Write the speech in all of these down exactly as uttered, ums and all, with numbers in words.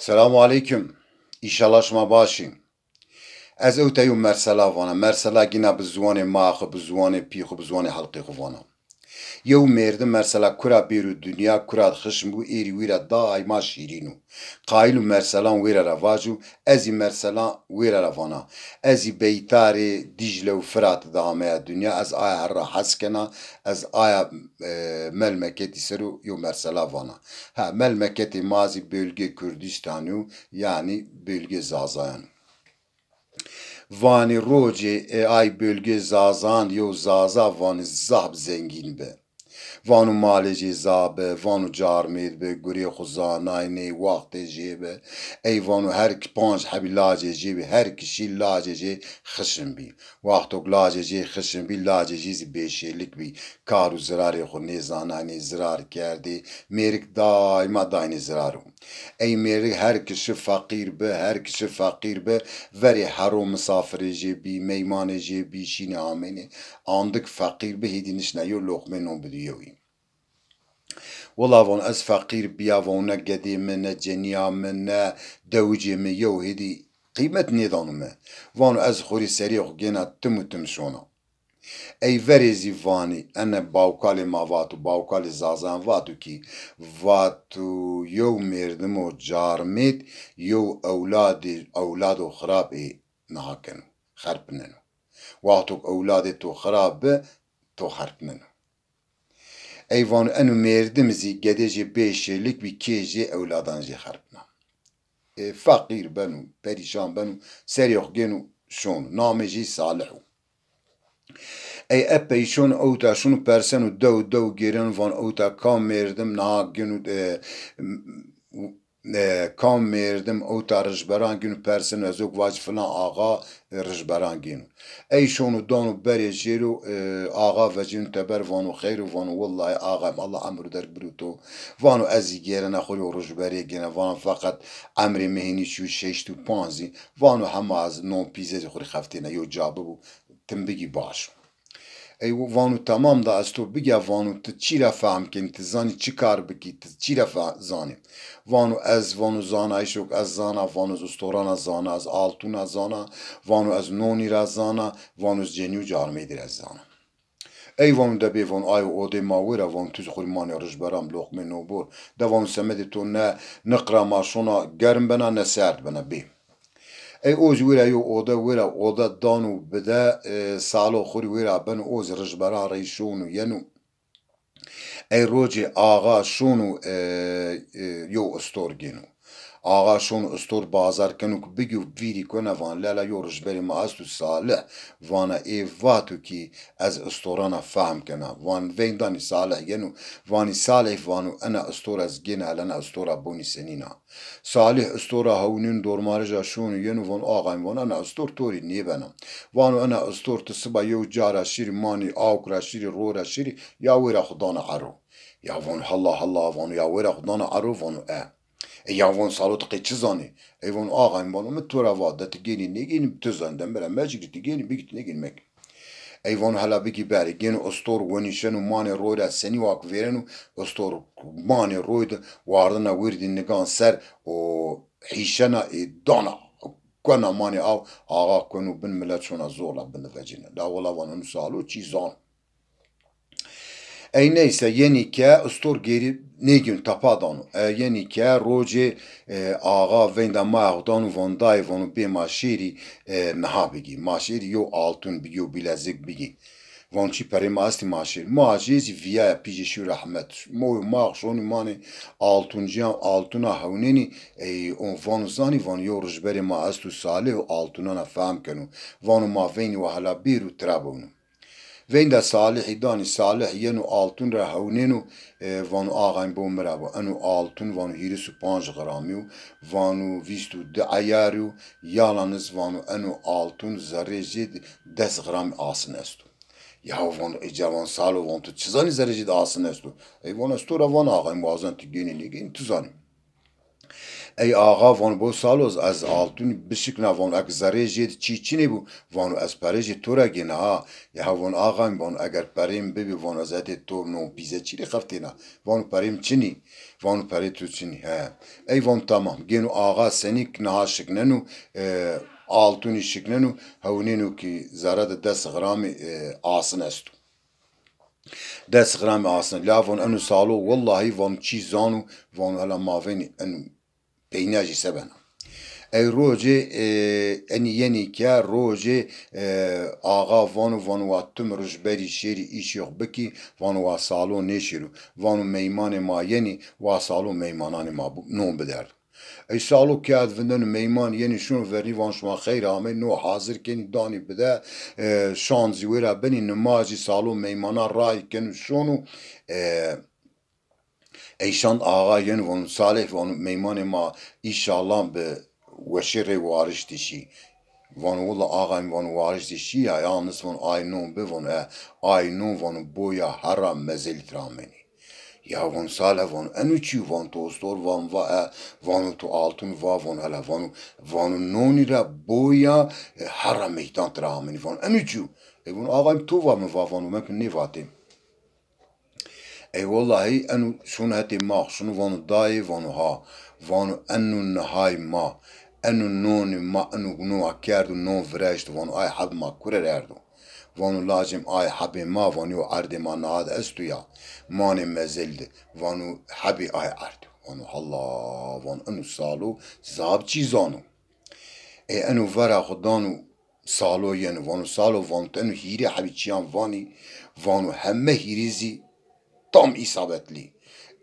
Selamu aleykum. Înşallah şima baş î. Ez ewta yew mersela vana. Mersela gîna bi ziwanê maya xwu, bi ziwanê pî xwu, bi ziwanê helqê xwu vana. Yew mêrdim mersela kura bêro dinya, kura xişm bû, êrî wî ra daîma şîrîn o. Qayîl û merselan wêre ra vajo, ez zî merselan wêre ra vana. Ez zî beytarê Dîcle û Firat de ameya dinya, ez aya her ra hes kena, ez aya, e, melmeketî ser o yew mersela vana. Ha, melmeketê ma zî bölgê Kurdîstanî yo, yanî bölgê Zazayan. Vanî rocê, e, ay bölgê Zazan de yew Zaza vanî zaf zengîn bi. Vano malê jê za bi, vano carmêd bi, gurê xwu zanaynê, waxtê jê bi. Ey vano her ki panc hebî lacê jê bî, her kişî lacê jê xişin bî. Wexto ki lacê jê xişin bî, lacê jê zî bêşêlik bî. Kar û zirarê xwu nêzanaynê, zirar kerdê. Mêrik daîma daynê zirar o. Ey mêrik her ki şi feqîr bi, her ki şi feqîr bi, verê hero misafirê jê bî, meymanê jê bî, şînê ameynê. Andik feqîr bi, hêdî nişna yew loqmê non bidî yewî. Wela vano ez feqîr biya, vano ne gedê mi, ne cenîya mi, ne dewicê mi yew hêdî qîmet nêdano mi. Vano ez xwu rê serê xwu gêna tim û tim şona. Ey verê zî vanî, ene bawkalê ma vato, bawkalê Zazayan vato kî, vato yew mêrdimo carmêd yew ewladê, ewlado xirab ê niha keno, xerpineno. Wexto ki ewladê to xirab bi, to xerpneno. Ey vano eno mêrdim zî gedê jê bêşêlik bî, kê jê ewladan jê xerpna. E, feqîr beno, perîşan beno, serê xwu gêno şono. Namê jê Salih o. Ey epey şono, ewta şono perseno, dew dew gêreno, vano ewta kam mêrdim niha gêno, e, e, kam mêrdim ewta rijberan gêno perseno, ez ok vac filan axa, e, rijberan gêno. Ey şono dano berê jêro, e, axa vecîno teber, vano xeyr o, vano wellahî axayê mi, Allah emr û derg biro to. Vano ez zî gêrena xwu rê û rijberê gêna, vano feqet emrê mi hênî şîyo şeşt û panc zî. Vano hema ez non pîze zî xwu rê xeftêna, yew ca bibo, tim bigî baş o. Ey vano temam da ez to bigîya, vano ti çî ra fehm kenî, ti zanî çi kar bikî, ti çî ra fe-, zanî? Vano ez, vano zanayîşo ki ez zana, vano ez ustorana zana, ez altuna zana, vano ez nonî ra zana, vano ez cenî û carmêdî ra zana. Ey vano de bê, vano ayo odê ma wêra, vano tu zî xwu rê manê rijberan, loqmê nobor. De vano semedê to ne niq ra ma şona germ bena ne serd bena, bê. Ey o zî wêra yew ode wêra, ode dano bide, e, salo xwu rê wêra beno, o zî rijberan rey şono yeno. Ey rocê axa şono, e, e, yew ustor gêno. Axa şono ustor bazar keno ki bigîyo, vîrî kena, van lela yew rijberê ma esto Salih, vana ê vato kî ez ustorana fehm kena. Van veyn danî Salih yeno, vanî Salih, vano ena ustor ez gêna, hela ena ustora bonî senîn a. Salih ustora hewnên dormarija şono yeno, vano axayê mi, vano ena ustor to rê nêbena. Vano ena ustor ti siba yew ca ra şirî manî, awk ra şirî, ro ra şirî, ya wêra xwu dana ero. Ya vano hela hela, vano ya wêra xwu dana ero, vano e. E ya vano salo ti qey çi zanî? Ey vano axayê mi, vano mi to ra va, de ti gênî nêgênî ti zanî, de mi ra mecigî, ti gênî bigî, ti nêgênî mekî. Ey vano hela bigî berê. Gêno ustor wenîşeno manê roy ra, senî wa ki vêreno, ustor manê roy de wardena wirdî nigan ser û hîşena ê dana, kena manê aw, axa keno bin, milet şona zorla bin de vecîne. La wela vano eno salo çî zano. Ey neyse, yenî ke ustor gêrî nêgêno, tepa dano. E, yenî ke rocê, e, axa veynda maya xwu dano, vano dayê, vano bê ma şêrî, e, niha bigî. Ma şêrî yew altun bigî, yew bîlezik bigî. Vano çi perê ma estî ma şêrî. Ma jê zî vîyaya, pî jê şîyo rehmet. Moyo ma xwu şonî manê altunciyan, altuna hewnênî, ey, on vano zanî, vano yew rijberê ma esto Salih û altunana fehm keno. Vano ma veynî wa hela bêro tira bewno. Veynda Salihî danî, Salih yeno altun ra hewnêno, e, vano axayê mi bo mi ra bo. Eno altun, vano, hîris û panc gramî yo, vano, vîst û di eyarî yo, yalaniz, vano, eno altun zerrê jê di des gramî asin esto. Yaw, vano, ê ca, vano, salo, vano, tu çi zanî zerrê jê di asin esto? Ey vano, ez to ra vana axayê mi, wazena ti gênî nêgênî, ti zanî. Ey axa, vano, bo Salo, ez altûnî bişikna, vano, eke zerrê jê de çî çinê bû, vano, ez perê jê to ra gêna ha. Ya vano, axayîm, vano, eger perê mi bibî, vano, ez hetê to non pîze çî rê xeftêna. Vano, perê mi çinî. Vano, perê to çinî. He. Ey vano, tamam. Gêno axa, senî niha şikneno, e, altûnî şikneno, hewnêno ki zerre de des gramî, e, asin esto. Des gramî asin. La vano, eno Salo, wellahî, vano, çî zano, vano, hela mavênî eno peynîya jî se bena. Ey rojê, e, enî yenî ke rojê, e, axa vano, vano, wa tim roj berî şêrî îşê xo bikî, vano, wa Salo nêşêro. Vano, meymanê ma yenî, wa Salo meymananê ma bu-, non biderdo. Ey Salo kerd vindeno, meyman yenî şono vernî, vano, şima xeyr amey, no hazir kenî danî bide, e, şan zî wêra benî, nimaj zî Salo meymana ray keno şono, e, Ey şand axa yeno, vano, Salih, vano, meymanê ma înşallah bi weşî rê wariştî şî. Vano, willa axayîm, vano, wariştî şî ya, yalniz, vano, ay non bi, vano, e, ay non, vano, boya herra mezelî tira amenî. Ya, vano, Salih, vano, eno çî yo? Vano, to ostor, vano, va, e, vano, to altun va, vano, hela, vano, vano, nonî ra boya, e, herra meytan tira amenî, vano, eno çî yo? Ey vano, axayîm, to va, mi va, vano, mi ki nêvatê. Ey wellahî eno şono hetê ma, şono vano dayê, vano ha. Vano eno nihay ma, eno nonê ma, eno nowa kerdo, non vireşto, vano ay heb ma kure erdo? Vano lacêm, ay hebê ma, vano yo erdê ma niha de esto ya, manê mezelî de, vano hebê ay erdê. Vano halla, vano eno Salo zaf çî zano. Ey eno vera xo dano Salo yeno, vano Salo, vano ti eno hîrê hebî çîyan vanî, vano heme hîrê zî tam îsabetlî.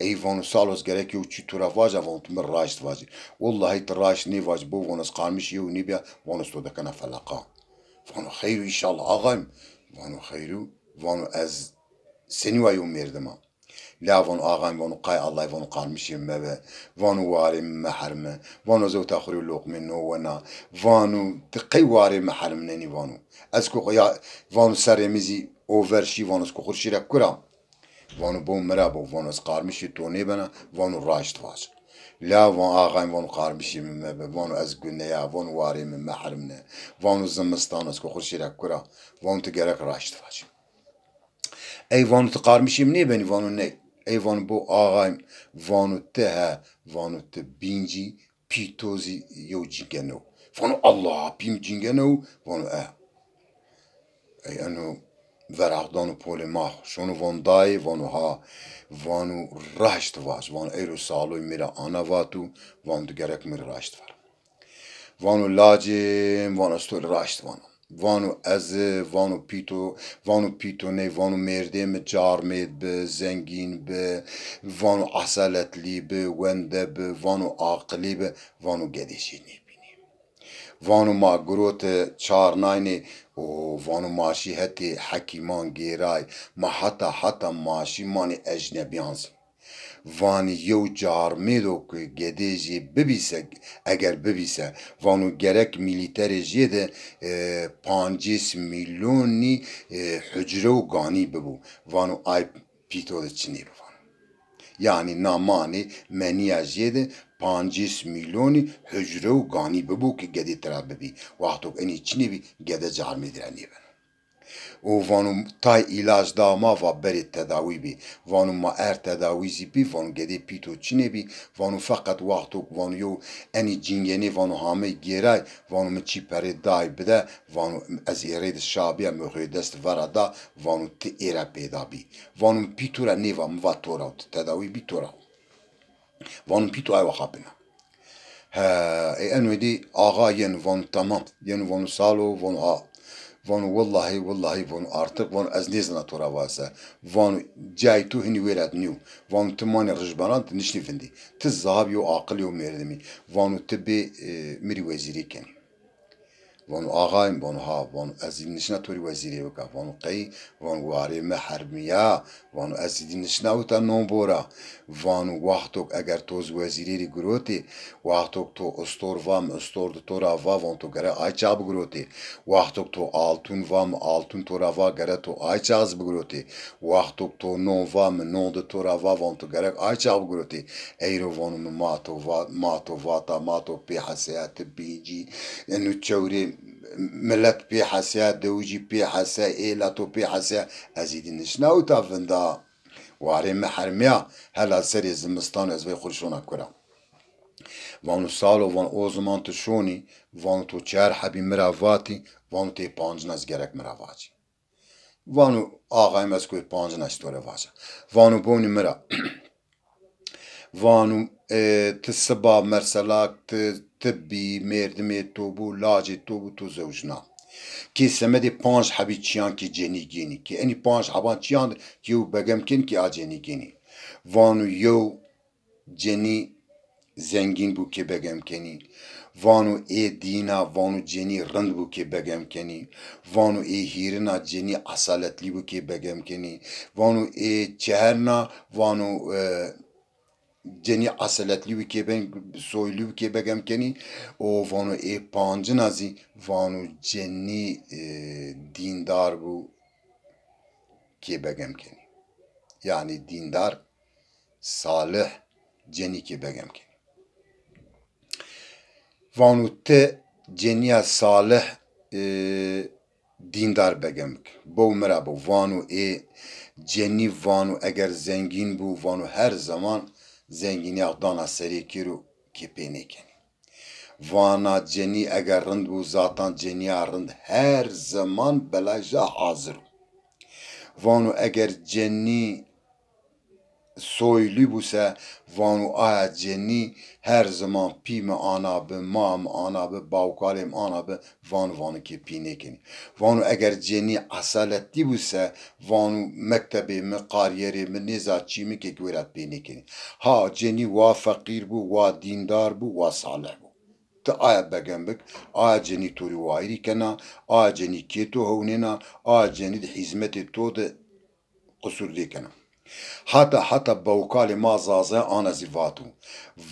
Ey vano Salo, ez gerek yew çî to ra vaja, vano ti mi raşt vajî. Wellahî ti raşt nêvajî bo, vano ez qarmişî yew nêbîya, vano ez to dekena feleqa. Vano xeyr o înşallah axayîm. Vano xeyr o, vano ez senî wa yew mêrdim a. La vano axayîm, vano qay Allahî, vano qarmişê mi mebe, vano warê mi meherime, vano ez ewta xwu rê loqmê no wena, vano ti qey warê mi herimnenî, vano ez ko ya, vano serrê mi zî o ver şî, vano ez ko xwu rê şîre kura? Vano bo mi ra bo, vano ez qarmişê to nêbena, vano raşt vac. La vano axayîm, vano qarmişê mi mebe, vano ez guneya, vano warê mi meherimne, vano zimistan, ez ko xwu rê şîre kura? Vano ti gerek raşt vac. Ey vano ti qarmişê mi nêbenî? Vano ney. Ey vano bo axayîm, vano ti he, vano ti bîncî, pî to zî yew cîngene wo. Vano Allah, pî mi cîngene wo? Vano e. Ey eno veraq dano polê ma xo. Şono vano dayê? Vano ha. Vano raşt vac. Vano eyro Saloy mi ra ana vato, vano ti gerek mi rê raşt vana. Vano lacêm, vano ez to rê raşt vana. Vano ez, vano pîto, vano pîto ney, vano mêrdê mi carmêd bi, zengîn bi, vano eseletlî bi, wende bi, vano aqilî bi, vano gedê jê nêbînî. Vano ma girote çarnaynê û vano ma şî hetê hekîman gêray, ma heta heta ma şî manê ecnebîyan zî. Vanî yew carmêdo ki gedê jê bibîse, eger bibîse, vano gerek mîlîterê jê de, e, pancês mîlyonî, e, hucre û ganî bibo. Vano ay pîto de çinê bi vano. Yanî na manê menîya jê de pancês mîlyonî hucre û ganî bibo ki gedê tira bibî. Wexto ki enî çinê bî, gede carmêdî ra nêbeno. Û vano tay îlac da ma, va berê tedawî bî. Vano ma er tedawî zî bî, vano gedê pîto çinê bî. Vano feqet wexto vano yew enî cîngenê vano hamey gêray, vano mi çî perê day bide, vano ez ê rê de şa bîya, mi xo yê dest vera da, vano ti ê ra pêda bî. Vano mi pîto ra nêva, mi va to ra wo, ti tedawî bî to ra wo. Vano pîto ay wa xapîna. He, ê eno êdî axa yeno vano tamam. Yeno vano salo, vano ha. Vano wellahî, wellahî vano artık vano ez nêzana to ra vase. Vano cayê to hinî wêret nîyo. Vano ti manê rijberan ti niştî vindî. Ti zaf yew aqilî yew mêrdimî. Vano ti bê, e, mi rê wezîrî kenî. Vano axayim, vano ha, vano ez zî nişna to rê wezîrê bika. Vano qey? Vano warê mi hermîya, vano ez zî nişna wita non bora. Vano waxtok eger to zî wezîrê rê girotê, waxtok to ustor va, mi ustor di to ra va, vano to gerek ay çax bigirotê. Waxtok to altun va, mi altun to ra va, gerek to ay çax zî bigirotê. Waxtok to non va, mi non di to ra va, vano to gerek ay çax bigirotê. Eyro vano mi ma to va, ma to vata, ma to pê heseya, ti bîncî, eno çewrê milet pê heseya, dewicî pê hese, ê lato pê hese, ez îdî nişna wita vinda. Warê mi hermîya, hela serê zimistan ez vey xwu rê şona kura. Vano salo, vano o ziman tu şonî, vano to çar hebî mi ra vatî, vano tê pancina zî gerek mi ra vacî. Vano axayim ez koy pancina zî to rê vaca. Vano bonî mi ra. Vano, e, ti siba merselak, ti, ti bî, mêrdimê to bû, lacê to bû, to zewjna. Kê semedê panc hebî çîyan kê cenî gênî. Kê enî panc heban çîyan di kê yew begem kenî kê a cenî gênî. Vano yew cenî zengîn bû kê begem kenî. Vano ê dîna, vano cenî rind bû kê begem kenî. Vano ê hîrina cenî esaletlî bû kê begem kenî. Vano ê çeherna, vano, e, cenî eseletlî bû kê ben, soylî bû kê begem kenî. O vano ê pancina zî vano cenî, e, dîndar bû kê begem kenî. Yanî dîndar, salih cenî kê begem kenî. Vano ti cenîya salih, e, dîndar begem bik. Bow mi ra bo. Vano ê cenî vano eger zengîn bû, vano her zeman zengînîya dana serê kê ro kê pê nêkenî. Vana cenî eger rind bû, zatan cenîya rind her zeman belay ja hazir o. Vano eger cenî soylî bû se, vano aya cenî her ziman pî mi ana bi, ma mi ana bi, bawkalê mi ana bi, vano, vano kê pî nêkenî. Vano eger cenî esaletlî bû se, vano mektebê mi, karîyerê mi, nêza çî mi kê wêra pê nêkenî. Ha cenî wa feqîr bû, wa dîndar bû, wa salih bû. Ti aya begem bik, aya cenî to rê wayîrî kena, aya cenî kê to hewnêna, aya cenî di hîzmetê to di qusur nêkena. Heta, heta bawkalê ma Zazayan ana zî vato.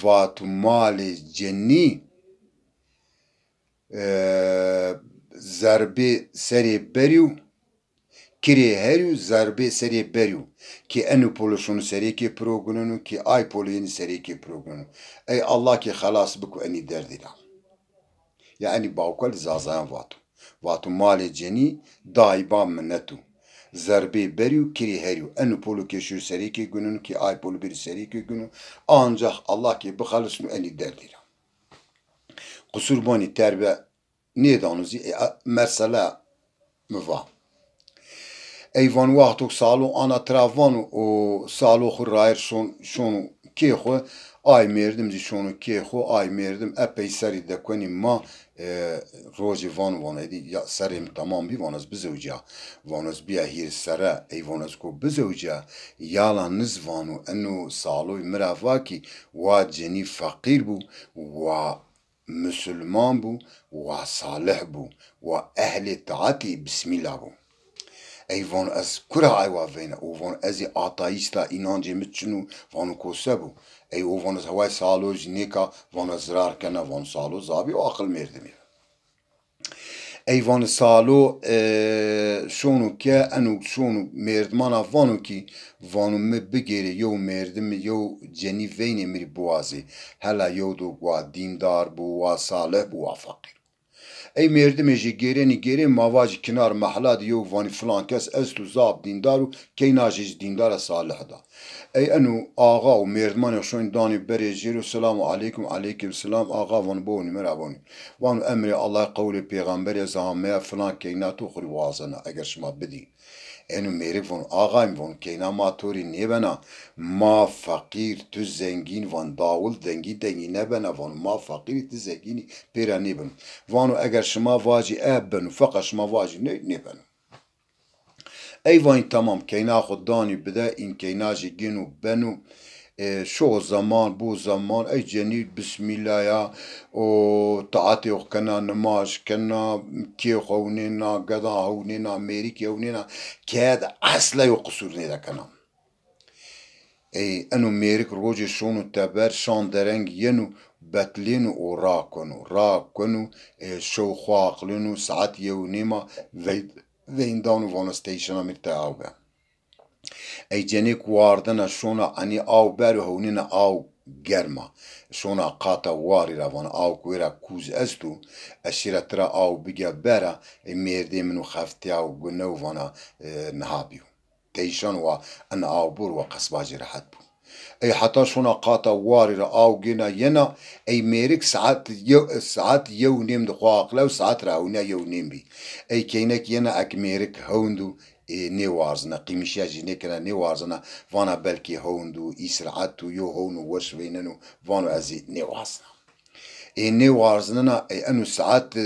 Vato malê cenî, e, zerbê serê berî yo, kirê herî yo, zerbê serê berî yo. Kê eno polo şono serê kê piro guneno, kê ay polo yenî serê kê piro guneno. Ey Allah kê xelas biko enî derdî ra. Ya enî bawkalî Zazayan vato. Vato malê cenî dayîba minet o. Zerbê berî yo, kirê herî yo. Eno polo kê şoyo serê kê guneno, kê ay polo bêrî serê kê guno. Ancax Allah kê bixelisno enî derdî ra. Qusur bonî terbiye nêdano zî, e, a, mersela mi va. Ey vano waxto salo ana tira vano, o salo xwu rayir şon-, şono kê xwu, ay mêrdim zî şono kê xwu, ay mêrdim epey serî dekonî ma, e, rojê vano, vano êdî ya serê mi temam bî, vano ez bizewca. Vano ez bîya hîris serre, ey vano ez ko bizewca, yala niz vano, eno saloy mi ra va kî wa cenî feqîr bû, wa musulman bû, wa salih bû, wa ehlê taetî bismîla bû. Ey vano ez kura ay wa veyna? O vano ez zî ateîst a, înancê mi çin o. Vano ko se bû? Ey o vano ez heway salo zî nêka, vano ez zirar kena, vano salo zabî o aqil mêrdimî. Ey vano salo, e, şono ke, eno şono mêrdimana vano kî, vano mi bigêrê yew mêrdimî, yew cenî veynê mi rê biwazê. Hela yew do wa dîndar bo, wa salih bo, wa feqîr. Ey mêrdimê jê gêrenî gêrê, ma vajî kinar mehla de yew vanî filan kes esto, zaf dîndar o, keyna jê zî dîndar a, salih da. Ey eno axa û mêrdimanê xo şonî danî berê jêro, selamu aleykum, aleykum selam, axa vano bonî, merhaba bonî. Vano emrê Allah, qewlê pêxemberî ez ameya filan keyna to xwu rê wazena, eger şima bidî. Eno mêrik vano axayîm, vano keyna ma to rê nêbena, ma feqîr, tu zengîn, van dawil dengî dengî nêbena, vano ma feqîrî, tu zengînî, pêra nêbeno. Vano eger şima vajî e beno, feqet şima vajî nê, nêbeno. Ey vanî tamam, keyna xwu danî bide, în keyna jê gêno beno. E, şo zeman, bo zeman, ey cenî bismîlaya, o taetê xo kena, nimaj kena, kê xo hewnêna, geda hewnêna, mêrikî hewnêna, keye de esla yo qisûr nêdekena. Ey, eno mêrik rocê şono teber, şan dereng yeno, betlêno û ra keno, ra keno, e, şew xo aqilêno, saet yew nêma, vey-, veyn dano vano ez teyşena mi rê tey aw be. Ey cenêk wardena şona enî aw bero hewnêna aw germa. Şona qata warî ra vana aw ku wêra kûz esto, ez şêra tira aw bigîya bera, ey mêrdê min û xeftîya û gunew vana, e, niha bîyo. Teyşan wa en aw bor wa qesbacê rehet bû. Ey heta şona qata warî ra aw gêna yena, ey mêrik saet yew, saet yew nêm de xo aqilew, saet ra ewnîya yew nêm bî. Ey keynek yena ek mêrik hewn do, ê, nêwarzena, qîmişîya jî nêkena, nêwarzena, vana belkî hewn do, îsraet o, yo hewn o, weş veyneno, vano ez zî nêwarzena. Ê nêwarzenena, ê eno saet, e,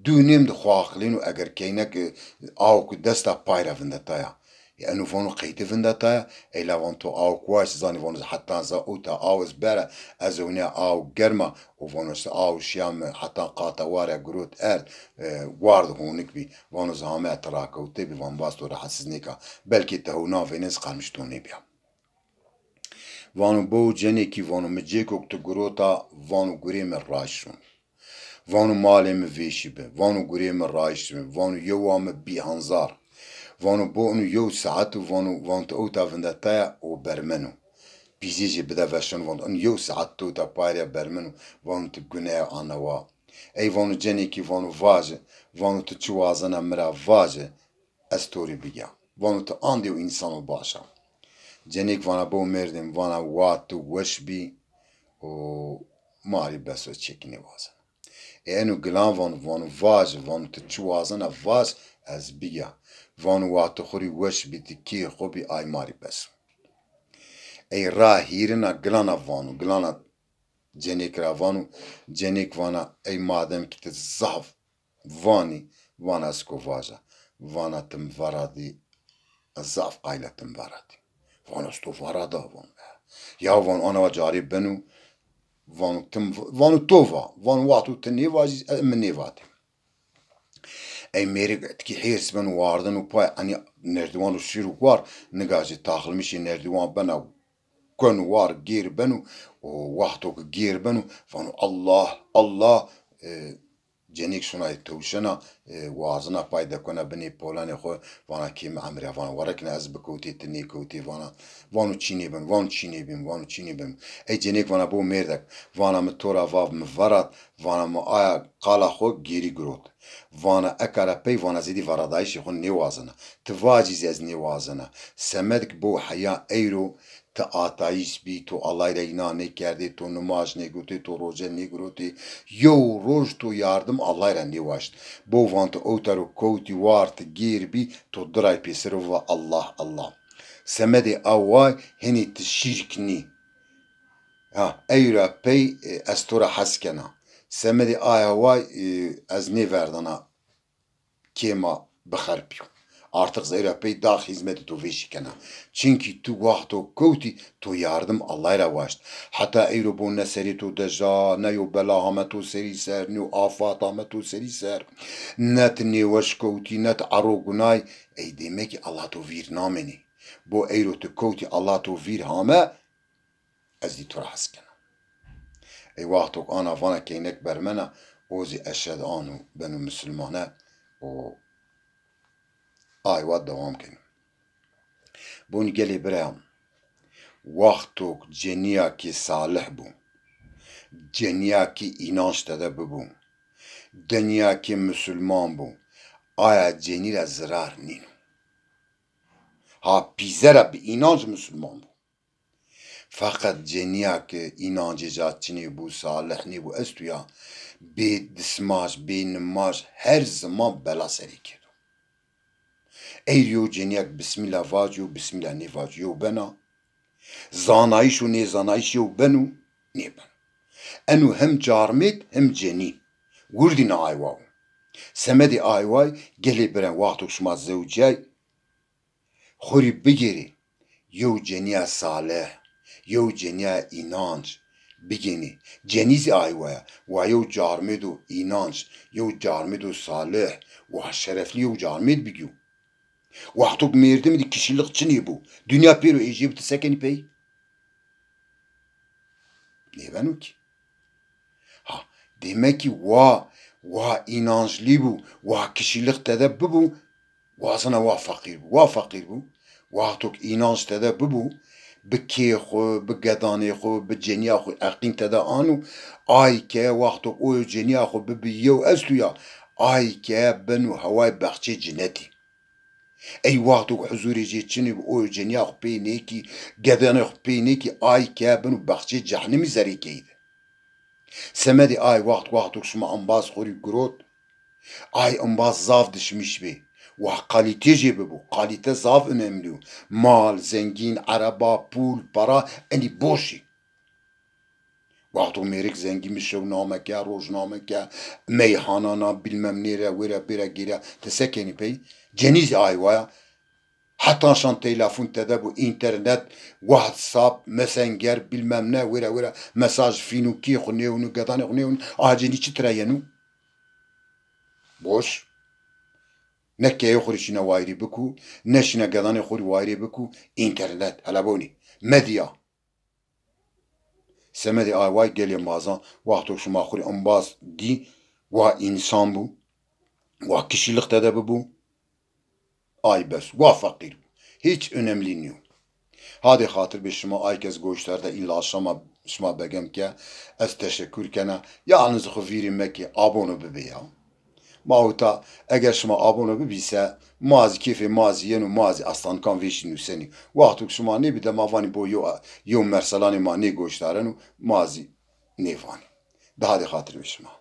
dû nêm de xo aqilêno, eger keynek, e, awk dest a pay ra vindetaya. Ê eno vano qey de vindetaya, ey la vano to awk waşt, zanî vano ez heta za ewta aw ez bera, ez ewnîya aw germa, û vano ez aw şîya mi heta qata ware girot erd, e, ward honik bî, vano ez hame ti rakewte bî, van bas to rahatsiz nêka, belkî ti hewna veyne ez qermiş to nêbîya. Vano bo cenêkî, vano mi cêkok ti girota, vano gurê mi raşt şon. Vano malê mi vêşî bi, vano gurê mi raşt bi, vano yewa mi bî henzar. Vano bo inu yew saet û vano, vano ti ewta vindetaya û bermeno. Pîzê jê bide veşeno, vano inu yew saet ti ewta pay ra bermeno, vano ti guneya anewa. Ey vano cenêkî, vano vaje, vano ti çi wazena mi ra vaje. Ez to rê bigîya. Vano ti andê û însanû baş a. Cenêk vana bo mêrdêm, vana wa ti weş bî û ma rê bes o, çekî nêwazena. Ê eno gilan vano, vano vaj, vano ti çi wazena vaj, ez bigîya. Vano wa ti xwu rê weş bî, ti kê xwu bî, ay ma rê bes o. Ey ra hîrina gilana vano, gilana cenêk ra vano, cenêk vana ey madem ki ti zaf vanî, vana ez ko vaja. Vana ti mi veradî, ez zaf qayla ti mi veradî. Vana ez to verada, vano. Ya vano ana wa carê beno, vano ti mi v-, vano to va, vano wexto ti nêvajî, e, mi nêvatê. Ey mêrik etkî hêrs beno, wardeno pay, enî nerdiwan ro şîro war, niga jî taxilmişê nerdiwan bena, keno war, gêr beno, û wexto ki gêr beno, vano Allah, Allah, e, cenêk şona ê tewşena, e, wazena pay dekona binê polanê xwu, vana kê mi emrîya, vana werekna ez bikewtê ti nêkewtê, vana, vano çînê bim, vano çînê bim, vano çînê bim. Ey cenêk vana bo mêrdek, vana mi to ra vav mi verat, vana mi aya qala xwu gêrî girot. Vana eka ra pey vana zêdî veradayîşê xwu nêwazena. Ti vacî zî ez nêwazena. Semed ki bo heya eyro ti atayîs bî, to Allay ra înan nêkerdê, to nimaj nêgotê, to roce nêgirotê. Yew roj to yardim Allay ra nêwaşt. Bo van ti ewta ro kewtî war, ti gêr bî, to diray pêsero va Allah, Allah. Semedê a way henî ti şîrk nî. Ha, ey ra pey, e, ez to ra hes kena. Semedê aya way, e, ez nêverdana kê ma bixerpîyo. Artiq ez ey ra pey dax hîzmetê to vêşî kena. Çimkî tu wexto kewtî to yardim Allay ra waşt. Heta eyro bo ne serê to deja, ne yo bela hame to serî ser, ne yo afat hame to serî ser, ne ti nêweş kewtî, ne ti ero gunay, ey dêmekî Allah to vîr namênê. Bo eyro ti kewtî Allah to vîr hame, ez zî to ra hes kena. Ey wexto ke ana vana keynek bermena, o zî eşhed ano beno misilmane û ay wa dewam keno. Bon gelê birayam, wexto ke cenîya ke salih bo, cenîya ke înanc tede bibo, cenîya ke misilman bo, aya cenî ra zirar nîno. Ha pîze ra bi înanc misilman bo. Feqet cenîya ke înancê ca çinê bû, salih nêbû, esto ya, bê dismaj, bê nimaj her ziman bela serê kêdo. Ey rê yew cenîya ke bismîla vac, yew bismîla nêvac, yew bena. Zanayîş û nêzanayîş yew beno, nêbeno. Eno hem carmêd hem cenî. Wirdî na aywa wo. Semedê ayway gelê biren, wexto ke şima zewcîyay, xo rê bigêrê. yew cenîya salih, yew cenîya înanc bigênî. Cenî zî ay wa ya. Wa yew carmêdo înanc, yew carmêdo salih, wa şereflî yew carmêd bigîyo. Wexto ke mêrdimî de kişîlix çinê bo, dinya pêro êjê bo, ti se kenî pey? Nêbeno kî. Ha, demek kî wa, wa înanclî bû, wa kişîlix tede bibû, wazena wa feqîr bû. Wa feqîr bû. Wexto ke înanc tede bibû, bi kê xwu, bi gedanê xwu, bi cenîya xwu eqîn tede anu, ay ke wexto ke o cenîya xwu bibi yew estuya, ay ke beno hewayê bexçê cinetî. Ey wexto ke huzurê jê çinê bi, o cenîya xwu pey nêkî, gedanê xwu pey nêkî, ay ke beno bexçê cehnimî zerê keyde. Semedê ay wext, wexto ke şima embaz xwu rê girot, ay embaz zaf dişmîş bê. Wa qalîte jê bibo, qalîte zaf önemli yo. Mal, zengîn, ereba, pul, para, enî boş ê. Wexto mêrik zengîn bi, şewname ke, rojname ke, meyhanana, bilmem nêre, wêre bêre gêrîya, ti se kenî pey? Cenî zî ay wa ya. Heta şan telefon tede bo, înternet, WhatsApp, Messenger, bilmem ne, wêre wêre mesaj, fînûkî xwu nêwino, gedanê xwu nêwino, a cenî çi tira yeno? Boş. Ne keyê xwu rê şîne wayîrî bikû, ne şîne gedanê xwu rê wayîrî bikû, înternet, hele bonî, medya. Semedê ay way gelê mazan, wexto şima xwu rê embaz dî, wa însan bû, wa kişîlix tede bibû, ay bes, wa feqîr bû. Hîç önemlî nîyo. Hadê xatir bê şima, ay ke ez goştarde îlla şama şima begem ke, ez teşekur kena, yalniz xwu vîrî mekê, abono bibê ya. Ma wita, eger şima abono bibî se, ma zî kêfê ma zî yeno, ma zî astankan vêşî nusenî. Wexto ke şima nêbî de ma vanî bo yew, yew merselanê ma nêgoşdareno, ma zî nêvanî. Daha dê xatir bê şima.